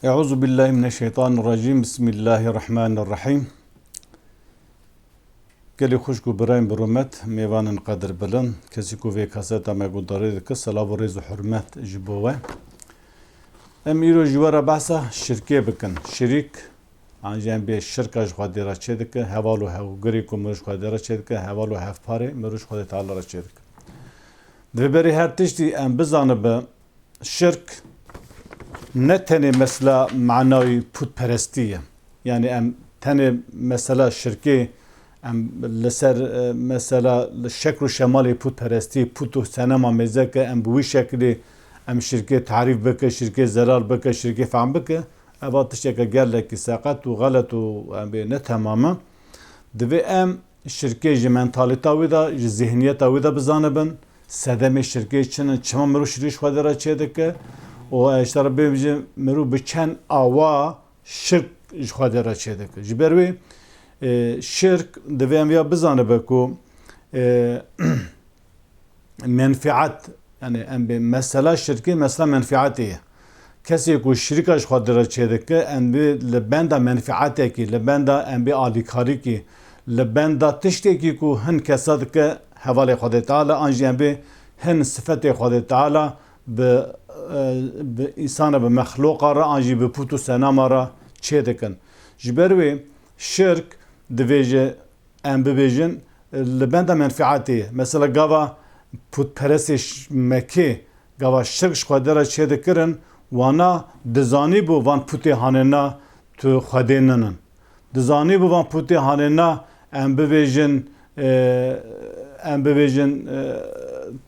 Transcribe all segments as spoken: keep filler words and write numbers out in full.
Euzu billahi mineşşeytanirracim. Bismillahirrahmanirrahim. Gelî xwişk û birayên bi rûmet, mêvanên qedirbilind, kesî ku vê kaseta me guhdarî dike, selav û rêz û hurmet ji bo we. Em îro ji we re behsa şirkê bikin. Şirîk, an jî em bê şirka ji Xwedê re çêdike, heval û hevgirî ku mirov ji Xwedê re çêdike, heval û hevparê mirov ji Xwedê Teala re çêdike. Di vê berê her tiştî em bizanibe, şirk ne tenê mesela manayî pûtperestî ye. Yanî em tenê mesela şirkê em li ser, e, mesela li şekl û şemalê pûtperestî, pût û senema mêze ke em bi wî şeklê em şirkê tarîf bike, şirkê zelal bike, şirkê fehm bike, eva tişteke gelekî seqet û xelet û em bê ne temam e. Divê em şirkê ji mentalîta wî de, ji zihniyeta wî de bizanibin. Sedemê şirkê çi ne, çima mirov şirkê ji Xwedê re çêdike û, e, ji te re bêjim, mirov bi çend awa şirk ji Xwedê re çêdike. Ji ber wê, e, şirk divê em ya bizanibe ku, e, menfiat, yanî em bê mesela şirkê, mesela menfiatê ye. Kesê ku şirîka ji Xwedê re çêdike, em bê li benda menfiatekî, li benda em bê alîkarîkî, li benda tiştekî ku hin kesa dike hevalê Xwedê Teala, an jî em bê hin sifetê Xwedê Teala bi, e, bi însana, bi mexloqa re, an jî bi pût û senama re çêdikin. Ji ber wê şirk divê ji em bibêjin, li benda menfiatê ye. Mesela gava pûtperestê ş-, Mekê, gava şirk ji Xwedê re çêdikirin, wana dizanîbû van pûtê hanêna tu Xwedê ninin. Dizanîbû van pûtê hanêna em bibêjin, e, em bibêjin, e,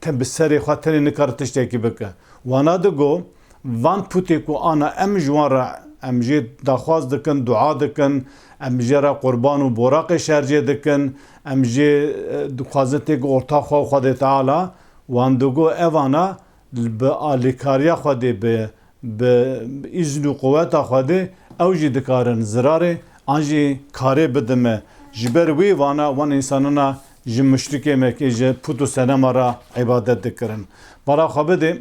te bi serê xwe tenê nikare tiştekî bike. Wana digo, van pûtê ku ana em ji wan re, em jê daxwaz dikin, dua dikin, em jê re qurban û boraqê şercê dikin, em jê, e, dixwazin têk orta xwe û Xwedê Teala, wan digo evana bi alîkariya Xwedê, bi, bi îzn û quweta Xwedê ew jî dikarin zirarê an jî karê bidin me. Ji ber wî vana wan însanana ji muşrikê Mekê, ji pût û senema re îbadet dikirin. Bala xwe bidê,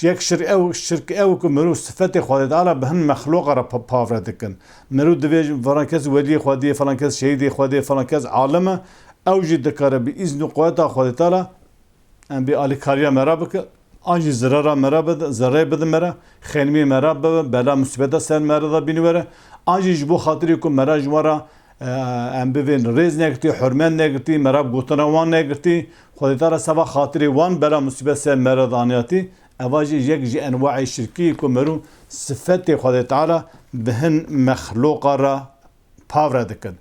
Yek şirk ew, şirk ew ku mirov sifetê Xwedê Teala bi hin mexloqa re pa-, pavre dikin. Mirov divê ji falan kes weliyê Xwedê ye, falan kes şehîdê Xwedê ye, falan kes alim e. Ew jî dikare bi îzn û quweta Xwedê Teala, em bê alîkariya me re bike, an jî zirara me re bide, zerreyê bide me re, xênimê me re bibe, bela musîbeta ser me re de bînî were. An jî ji bo xatirê ku me re ji wan re, e, em bivên rêz negirtî, hurmet negirtî, me re gotina wan negirtî, Xwedê Teala seba xatirê wan bela musîbet ser me re daniyatî. Eva jî yek ji enwaê şirkî ku merû sifetê Xwedê Teala bi hin mexloqa re pavre dikin.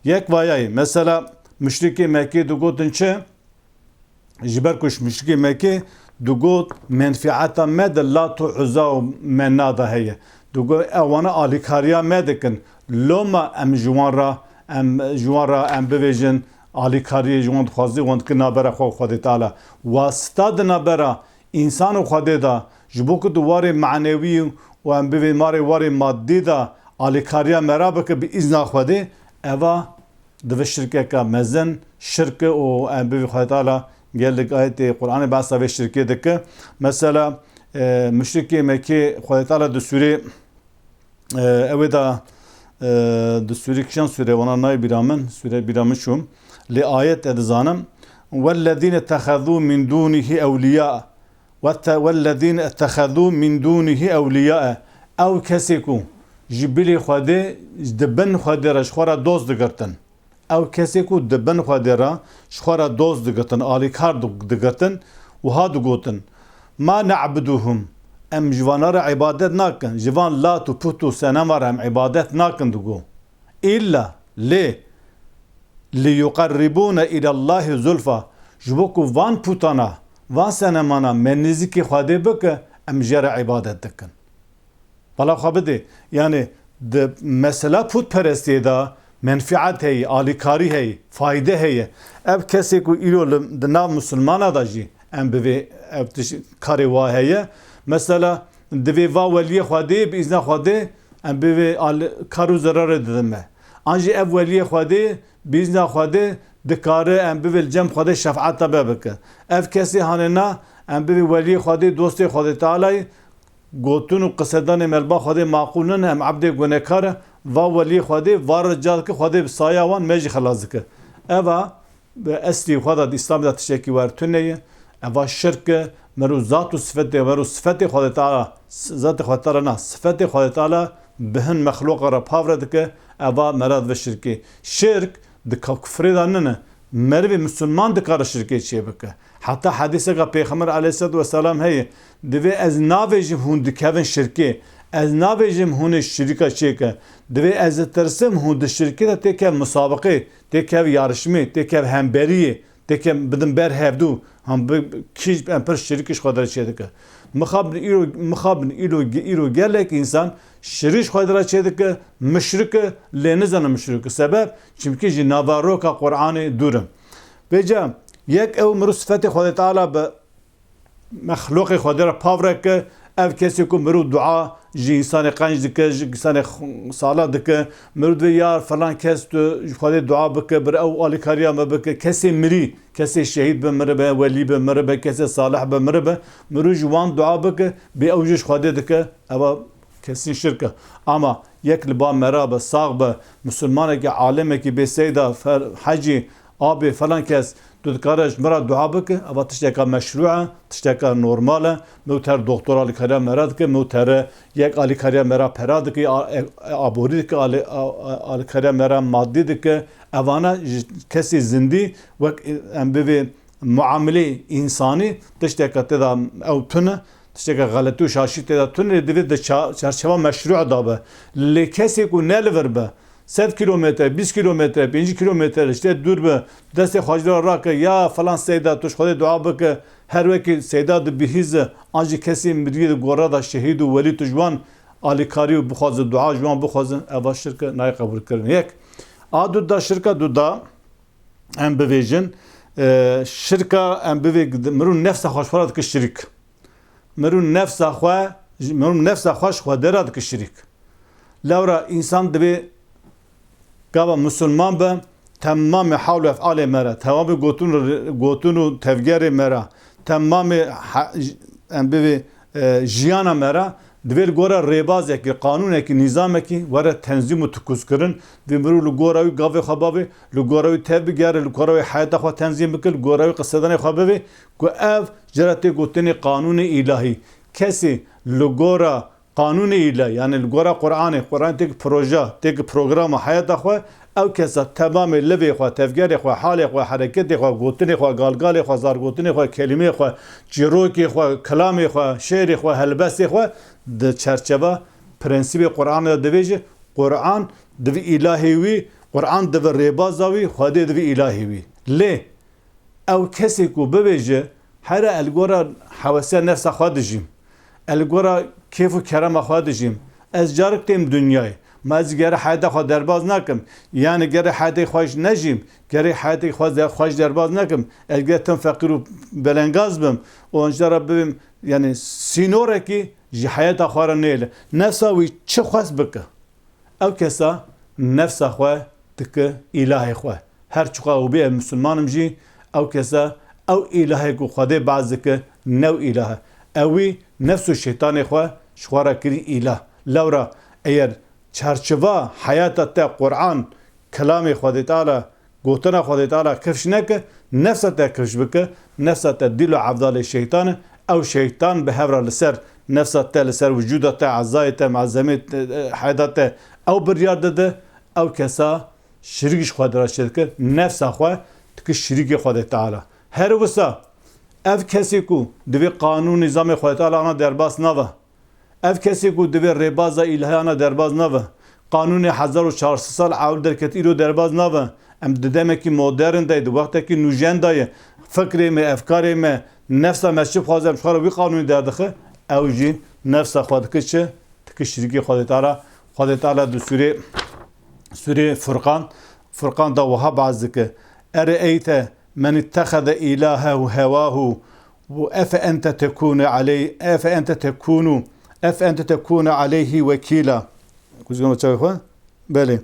Yek vayayê, mesela muşrikê Mekkê digotin çi? Ji ber ku ji muşrikê Mekkê digot menfieta me di Lat û Uzza û Menna de heye. Digot ewana alîkariya me dikin. Loma em ji wan re, em ji wan re em bivêjin alîkariyê ji wan dixwazî, wan dikin nabera xwe û Xwedê Teala. Wasita di nabera Însan û Xwedê de, ji bo ku di warê manewî û em bivên marê warê madî de alîkariya me re bike bi îzna Xwedê, eva divi şirkeke mezin, şirk e û em bivê Xwedê Teala gelek ayetê Qur'anê behsa vê şirkê dike. Mesela, e, muşrikê Mekkê Xwedê Teala di sûrê E, ew ê de, e, di sûrê kîjan sûre, wana nayê bîra min, sûre bîra min çû. Lê ayet e dizanim. "Wellezîne ittehezû min dûnihî ewliyâ." Wette-, "Wellezîne ittehezû min dûnihî ewliyâ." Ew kesê ku ji bilî Xwedê, di bin Xwedê re ji xwe re dost digirtin. Ew kesê ku di bin Xwedê re ji xwe re dost digirtin, alîkar di-, digirtin, wiha digotin, "Ma ne'buduhum, em ji vana re îbadet nakin, ji van lat û pût û senema re em îbadet nakin," digo. "Îlla, lê, li yuqerribûne îlallahî zulfa, ji bo ku van pûtana, van senemana me nêzîkî Xwedê bike, em jê re îbadet dikin." Bala xwe bidê. Yanî di mesela pûtperestiyê de menfiat heye, alîkarî heye, fayde heye. Ev kesê ku îro li, di nav misilmana de jî em bivê ev tişt karê wa heye. Mesela divê va weliyê Xwedê, bi îzna Xwedê em bivê al-, kar û zerarê didin me. An jî ev weliyê Xwedê bi îzna Xwedê dikare em bivê li cem Xwedê şefaeta me bike. Ev kesê hanê na em bivê weliyê Xwedê, dostê Xwedê Tealayê, gotin û qisedanê me li ba Xwedê maqûl nine, em ebdê gunekar e, va weliyê Xwedê, va rica dike, Xwedê bi saya wan me jî xelas dike. Eva bi eslî xwe de, di Îslamê de tiştekî wer tune ye. Eva şirk e, mero zat û sifetê, mero sifetê Xwedê Teala, zatê Xwedê Teala na, sifetê Xwedê Teala bi hin mexlûqa re pavre dike, eva mera dibe şirkê. Şirk di ka-, kufrê de nine. Merivê misilman dikare şirkê çê bike. Heta hedîseka Pêxember aleyhisselatu vesselam heye, divê ez navêjim hûn dikevin şirkê. Ez navêjim hûn ê şirîka çêke. Divê ez ditirsim hûn di şirkê de têkev musabiqê, têkev yarişmê, têkev hemberiyê, têkev bidin ber hevdû. Ham bi, kî em pir şirîk ji xwe de çêdike. Mixabin îro, mixabin îro, îro gelek însan şirîk ji xwe de çêdike, muşrik e, lê nizane muşrik e. Sebeb? Çimkî ji naveroka Qur'anê dûr in. Vêca yek ew mirov sifetê Xwedê Teala bi mexlûqê Xwedê re pavre ke, ev kesê ku mirov dua ji însanê qenc dike, ji însanê x-, sala dike, mirov divê ya filan kes tu ji Xwedê dua bike, bir ew alîkariya me bike, kesê mirî, kesê şehîd be miribe, welî be miribe, kesê salih be miribe, mirov ji wan dua bike, bê ew jî ji Xwedê dike, eva kesîn şirk e. Ama yek li ba mera be, sax be, misilmanekî, alimekî bê seyda, fer-, hecî, abê, falan kes, tu dikare ji min re dua bike, eva tişteka meşrû e, tişteka normal e. Mirov ter doktora alîkariya me re dike, mirov tere yek alîkariya me re pera dike, a-, e-, aborî dike, alî-, a-, a-, alîkariya me re madî dike. Evana ji kesî zindî wek, e, em bivê muamelê însanî tişteka tê de ew tune, tişteke xeletî û şaşî tê de tune, divê di ça-, çerçeva meşrû de be. Lê kesê ku ne li vir be, sed kîlometre, bîst kîlometre, pêncî kîlometre li te dûr be, destê xwe ji ra rake, ya falan seyda, tu ji Xwedê dua bike, her wekî seyda dibihîze, an jî kesê miriyê di gora de şehîd û welî tu ji wan alîkarî û bixwaze, dua ji wan bixwaze, eva şirk e, nayê qebûlkirin. Yek. A du da şirka du da, em bivêjin, e, şirka em bivê, mirov nefsa xwe ji xwe re dike şirîk. Mirov nefsa xwe, mirov nefsa xwe ji Xwedê re dike şirîk. Lewra însan divê gava misilman be, temamê hawl û efalê me re, temamê gotin û, gotin û tevgerê me re, temamê ha-, em bivê, e, jiyana me re, divê li gora rêbazekî, qanûnekî, nîzamekî were tenzîm û tikuzkirin. Divê mirov li gora wî gavê xwe bavê, li gora wî tev bigere, li gora wî heyata xwe tenzîm bike, li gora wî qisedanê xwe bivê, ku ev jê re tê gotinê qanûnê îlahî. Kesê li gora qanûnê îlahî, yanî li gora Qur'anê, Qur'an têk proje, têk programa heyata xwe, ew kesa temamê livê xwe, tevgerê xwe, halê xwe, hereketê xwe, gotinê xwe, galgalê xwe, zargotinê xwe, kelîmeyê xwe, çîrokê xwe, kilamê xwe, şêrê xwe, helbestê xwe di çerçeva prensîbê Qur'anê de divêje, Qur'an divê îlahê wî, Qur'an divê rêbaza wî, Xwedê divê îlahê wî. Lê ew kesê ku bibêje, here ez li gora hewesiya nefsa xwe dijîm, ez li gora kêf û kerema xwe dijîm, ez carik têm dinyayê, ma ez gere heyata xwe derbaz nakim, yanî gere heyatê xwe ji nejîm, gere heyatê xwe ze-, xwe ji derbaz nakim, ez gere tim feqîr û belengaz bim û ji re bibim, yanî sînorekî ji heyata xwe re nêle. Nefsa wî çi xwest bike. Ew kesa nefsa xwe dike îlahê xwe. Her çiqa û bê ev misilman im jî, ew kesa ew îlahê ku Xwedê behs dike, ne ew îlah e. Ew wî nefs û şeytanê xwe ji xwe re kirî îlah. Lewra eger çarçiva heyata te Quran, kelamê Xwedê Teala, gotina Xwedê Teala kifş neke, nefsa te kifş bike, nefsa te dîl û evdalê şeytan e, ew şeytan bi hev re li ser nefsa te, li ser wicûda te, ezayê te, malzemê te, heyda te ew biryar dide, ew kesa şirîk ji Xwedê re çêdike, nefsa xwe dike şirîkê Xwedê Teala. Her wisa ev kesê ku divê qanûn nîzamê Xwedê Teala ana derbas nave, ev kesê ku divê rêbaza îlahiyana derbaz nave, qanûnê hezar û çar sed sal ewil derket îro derbaz nave, em di demekî modern de, di wextekî nûjen de ye, fikrê me, efkarê me, nefsa me çi bixwaze, em ji xwe re wî qanûnî derdixe, ew jî nefsa xwe dike çi? Dike şirîkê Xwedê Teala. Xwedê Teala di sûrê, sûrê Furqan, Furqan de wiha behs dike. Ereeyte men ittehede ilahehu hevahu ve efe ente tekûne aleyh-, efe ente tekûnu, efe ente tekûne aleyhi wekîla. Kuzgin çavê xwe? Belê.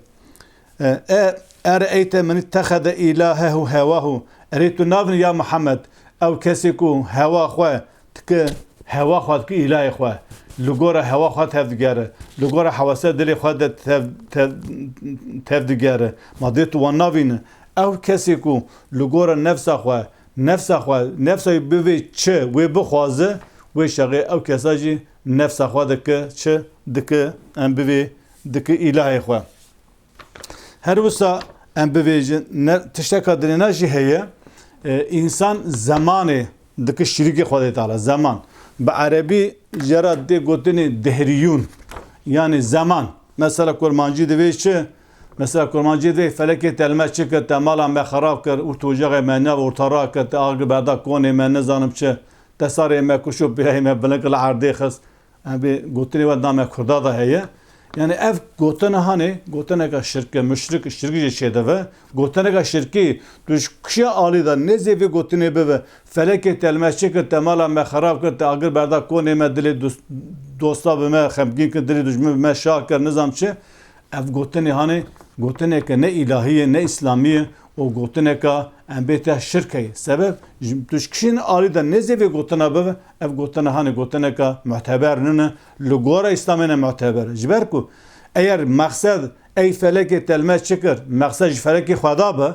E, e, ereeyte men ittehede ilahehu hevahu. Erê tu nabin ya Muhammed, ew kesê ku hewa xwe dike, hewa xwe dike îlahê xwe. Li gora hewa xwe tev digere. Li gora hewese dilê xwe de tev, tev, tev digere. Ma dê tu wan navîne. Ew kesê ku li gora nefsa xwe, nefsa xwe, nefsa wî bivê çi, wê bixwaze, wê şexê ew kesa jî nefsa xwe dike çi, dike em bivê, dike îlahê xwe. Her wisa em bivêjin, ne, tişteka dirêna jî heye. E, însan zemanê dike şirîkê Xwedê Teala. Zeman. Bi erebî jê re dê gotinê dehriyûn. Yanî zeman. Mesela kurmancî divê çi? Mesela kurmancî divê felekê telme çi kir, te mala me xerab kir, û tojaxê me nav orta rakir, te agir berda konê me nizanim çi. Te sarê me kuşo piyayê me bilind li erdê xist. Em bê gotinê we name Kurda da heye. Yani ev gotina hanê, gotineka şirke, muşrik, şirk jê çêdive. Gotineka şirkî, tu ji kişiya alî de nêzê vê gotinê bibe. Felekê telme çi kir, te mala me xerab kir, te agir berda konê me, dilê dus-, dosta bi me xemgîn kir, dilê dijmin bi me şa kir, nizam çi. Ev gotinê hanê, gotineke ne îlahî ye, ne îslamî ye û gotineka em bê te şirk heye. Sebeb ji, tu ji kişên alî de nêzê vê gotina bibe, ev gotina hanê gotineka muteber nine, li gora Îslamê ne muteber e. Ji ber ku eger mexsed ey felekê telme çi kir, mexsed ji felekê Xweda be,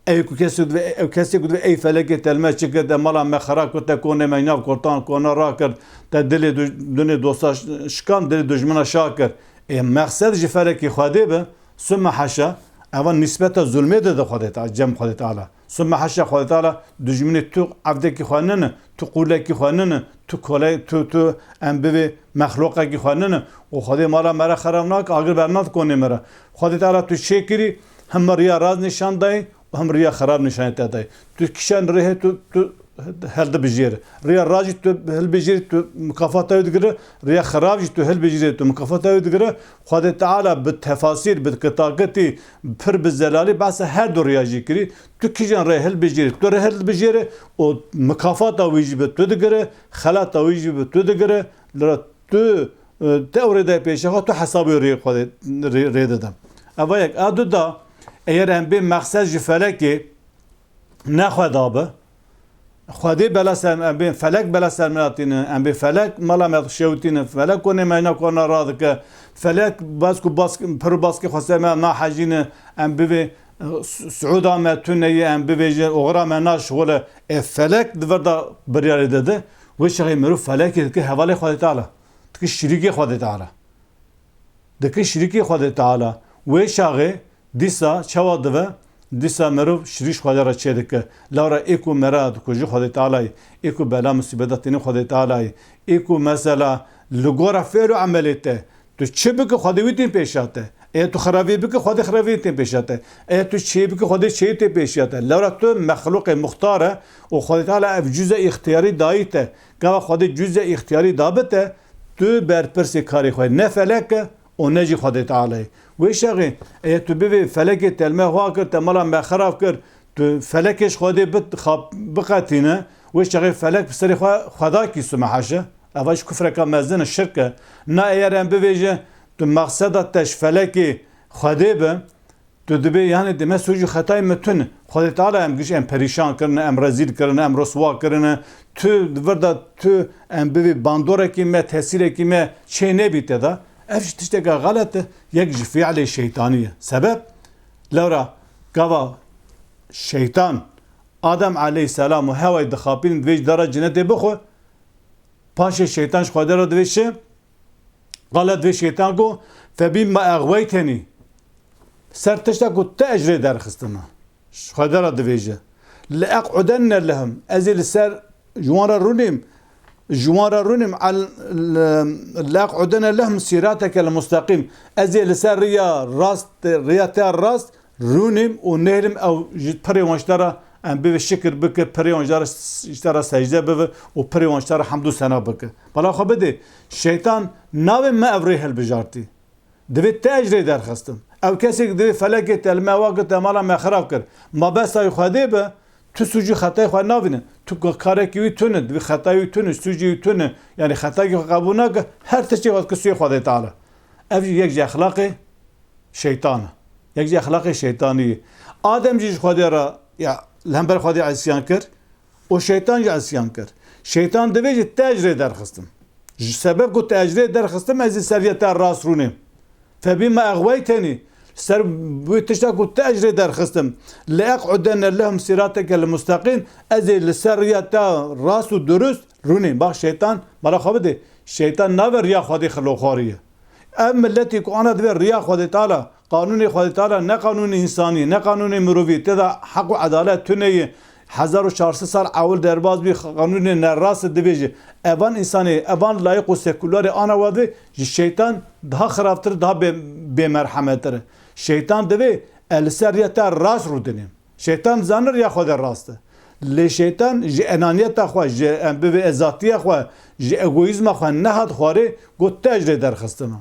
Ew ku kesê ku divê, ew kesê ku divê ey felekê telme çi kir, te mala me xera kir, te konê me nav kurtan, kona rakir, te dilê du-, dunê dosta ş-, şikan, dilê dujmina şa kir. Ê mexsed ji felekê Xwedê be, sümme haşa, eva nisbeta zulmê dide Xwedê Teala, cem Xwedê Teala. Sümme haşa Xwedê Teala dujminê tu evdekî xwe nine, tu qûlekî xwe nine, tu koley, tu, tu em bivê mexluqekî xwe nine. Û Xwedê mala me re xerab nake, agir bernad konê me re. Xwedê Teala tu çêkirî, Him riya rast nîşan dayî û him riya xerab nîşanê te dayî. Tu kişan rihê tu, tu hildibijêre. Riya rast jî tu hilbijêrî, tu mukafata wê digire. Riya xerab jî tu hilbijêrî, tu mukafata wê digire. Xwedê Teala bi tefasîr, bi kitakitî, pir bi zelalî behsa her du riya jî kirî. Tu kîjan rê hilbijêrî, tu rê hilbijêre û mukafata wî jî bi tu digire, xelata wî jî bi tu digire. Lira tu, e, te ew rê dayê pêşiya xwe, tu hesabê rê Xwedê, rê, rê dide. Eva yek. A du da, eger em bê mexsed ji felekê ne Xweda be, Xwedê bela ser, em bê felek bela ser me hatîne, em bê felek mala me şewitîne, felek konê me hîna kona radike, felek bas ku bas, pir baskê xwe ser me nahejîne, em bivê, e, Su-, Siûda me tune ye, em bivêjin, oxira me naşixule, e, felek di vir de biryarê dide, wê çaxê mirov felekê dike hevalê Xwedê Teala. Dike şirîkê Xwedê Teala. Dike şirîkê Xwedê Teala. Wê çaxê dîsa çawa dibe? Dîsa mirov şirîk ji Xwedê re çêdike. Lewra ê ku mera dikuje Xwedê Teala ye. Ê ku bela musîbeta tîne Xwedê Teala ye. Ê ku mesela li gora fêl û emelê te, tu çi bike Xwedê wî tên pêşiya te. Eya tu xeravî bike Xwedê xeravî tên pêşiya te. Eya tu çê bike Xwedê çê tên pêşiya te. Lewra tu mexluqê muxtar e û Xwedê Teala ev cüze îxtiyarî dayî te. Gava Xwedê cüze îxtiyarî dabe te, tu berpirsê karê xwe ne felek e û ne jî Xwedê Teala ye. Wê şexê, eya tu bivê felekê telme xwe kir, te mala me xerab kir, tu felekê ji Xwedê bit-, xap-, biqetîne, wê şexê felek bi serê xwe Xweda kî sume haşe. Eva jî kufreka mezin e, şirk e. Na eyer em bivêje, tu mexseda te ji felekê Xwedê be, Tu dibê, yani dime sûc û xetayê me tune. Xwedê Teala em giş em perîşan kirine, em rezîl kirine, em riswa kirine. Tu di vir de tu em bivê bandorekî me, tesîrekî me çê nebî te de. Ev jî tişteke xelet e, yek ji fiilê şeytanî ye. Sebeb, lewra gava şeytan Adem aleyhisselam û Hewayê dixapînin divê ji dara cinetê bixwe, Paşê şeytan ji Xwedê re divê çi? Qala divê şeytan ku, "Febîma exweytenî." Ser tişta ku te ez ji rê derxistime. Ji Xwedê re divêje. "Le eq'udenne lehum." Ez ê li ser ji wan re rûnîm. Ji wan re rûnîm. Al-, le-, "Le eq'udenne lehum sîrateke l-mustaqîm." Ez ê li ser riya rast, riya te rast rûnîm û nehêlim ew ji pirê wan ji te re em bivê şikir bike, pirê wan ji te re, ji te re secde bive û pirê wan ji te re hemd û sena bike. Bala xwe bidê, şeytan navê me ev rê hilbijartî. Divê te ji rê derxistim. Ew kesê ku divê felekê te li me wa kir, te mala me xirab kir. Ma besa wî Xwedê be, tu sûcî xetayê xwe navîne. Tu karekî wî tune, divê xetayê wî tune, sûcî wî tune. Yani xetayekî xwe qebûl nake, her tiştê xwe dike sûyê Xwedê Teala. Ev jî yek ji exlaqê şeytan e. Yek ji exlaqê şeytanî ye. Adem jî ji Xwedê re, ya, li hember Xwedê isyan kir û şeytan jî isyan kir. Şeytan divê jî te ji rê derxistim. Ji sebeb ku te ez ji rê derxistim, ez ê ser riya te rast rûnim. Febîma exweytenî, ser wê tişta ku te ez ji rê derxistim. Le eq'udenne lehum sîrateke l-mustaqîm, ez ê li ser riya te rast û durust rûnim. Bak şeytan, bala xwe bidê. Şeytan nave riya Xwedê xiloxwarî ye. Ev miletî ku ana divê riya Xwedê Teala, qanûnê Xwedê Teala, ne qanûnê însanî, ne qanûnê mirovî, tê de heq û edalet tune ye. Hezar û çar sed sal ewil derbaz bî, qanûnê nerast dibêje. Evan însanê, evan layîq û sekularê ana wa divê ji şeytan daha xirabtir, daha bê, bêmerhemetir e. Şeytan divê e li ser riya te rast rûdinê. Şeytan dizanir ya Xwedê rast e. Lê şeytan ji enaniyeta xwe, ji em bivê ezatiya xwe, ji egoîzma xwe nehat xwarê, got te ji rê derxistime.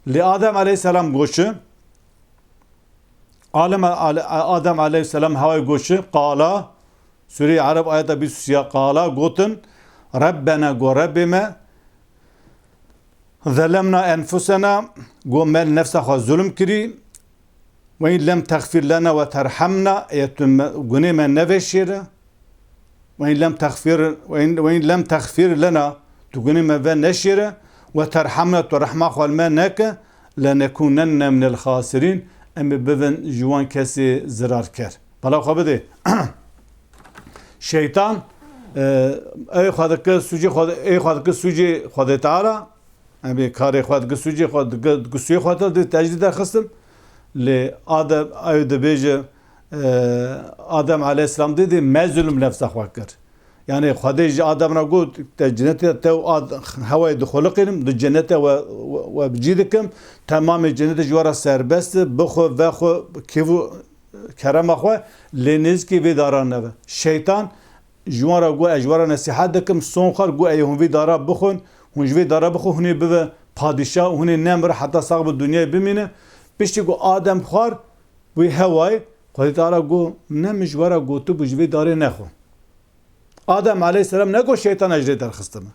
Lê Adem aleyhisselam got çi? Alem, ale-, Adem aleyhisselam hewayê got çi? Qala, Sûreyê Ereb ayeta bîst û sê, qala, gotin, Rebbena, go Rebbê me, zelemna enfusena, go me li nefsa xwe zulm kirî, Ve in lem texfir lena ve terhamna, eya tu me, gunê me neveşêre. Ve in lem texfir, ve in, ve in lem texfir lena, tu gunê me ve neşêre. Ve terhamna, tu rehma xwe li me neke. Lenekunenne minel xasirin, em ê bibin ji wan kesê zirarker. Bala xwe bidê. Şeytan, e, ey xwe dike sûcê xwe, ey xwe dike sûcê Xwedê Teala, Em ê karê xwe dike sûcê xwe, dike, dike sûyê xwe te dê tecrî derxistim. Lê Adem, ew dibêje, e, Adem aleyhisselam dê dê me zulm nefsa xwe kir. Yani Xwedê ji Adem re got, te cenetê te û Ad-, Hewayê dixuliqînim, di cenete we, we, we bi cî dikim, temamê cenetê ji we re serbest e, bixwe, vexwe, kêf û kerema xwe, lê nêzikî vê dara neve. Şeytan, Ji wan re got, ez ji we re nesîhet dikim, son xwe got, ey hûn vî dara bixwin, hûn ji vê dara bixwin, hûn ê bibe padîşah, hûn ê nemir heta sax bi dinyayê bimîne. Piştî ku Adem xwar, wî Hewayê, Xwedê Teala got, ne min ji we re gotibû ji vê darê nexwe. Adem aleyhisselam negot şeytan ez ji rê derxistime.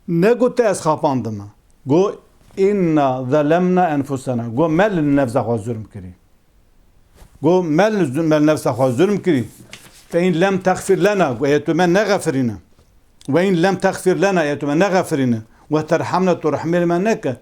Negot te ez xapandime. Got, inna zelemna enfusena. Got me li nefsa xwe zulm kirî. Got, me li zu-, me li nefsa xwe zulm kirî. Fe in lem texfir lena, got, eya tu me nexefirîne. Ve in lem texfir lena, eya tu me nexefirîne. Ve terhamna, tu rehmê li me neke.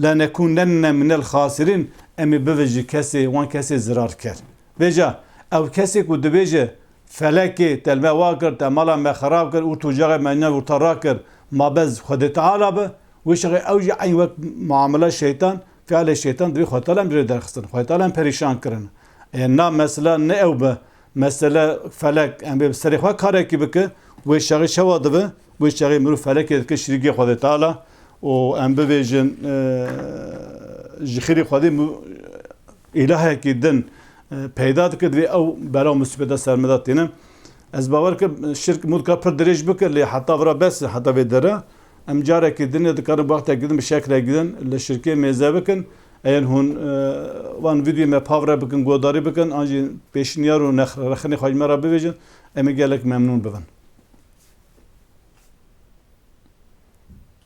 Lenekunenne minel xasirin, em ê bibe ji kesê, wan kesê zirarker. Vêca, ew kesê ku dibêje, felekê te li me wa kir, te mala me xerab kir, û tu caxê me ne orta rakir, ma bez Xwedê Teala be, wê şexê ew jî eyn wek muamela şeytan, Fialê şeytan divê Xwedê Teala em ji rê derxistin. Xwedê Teala em perîşan kirin. Eger na mesela ne ew be, mesele felek, em bê bi serê xwe karekî bike, wê çaxê çawa dibe? Wê çaxê mirov felekê dike şirîkê Xwedê Teala û em bibêjin, e, ji xêrê Xwedê mu-, îlahekî din, e, peyda dike, divê ew bela û musîbeta ser me de tîne. Ez bawer kim şirk mûdka pir dirêj bike, lê heta vira bes, heta vê dere. Em carekî din ê dikarin wextekî din bi şeklekî din li şirkê mêze bikin. Eyan hûn, e, van vîdyoyê me pavre bikin, godarî bikin, an jî pêşniyar û nex-, rexinê xwe ji me re bibêjin, em ê gelek memnûn bibin.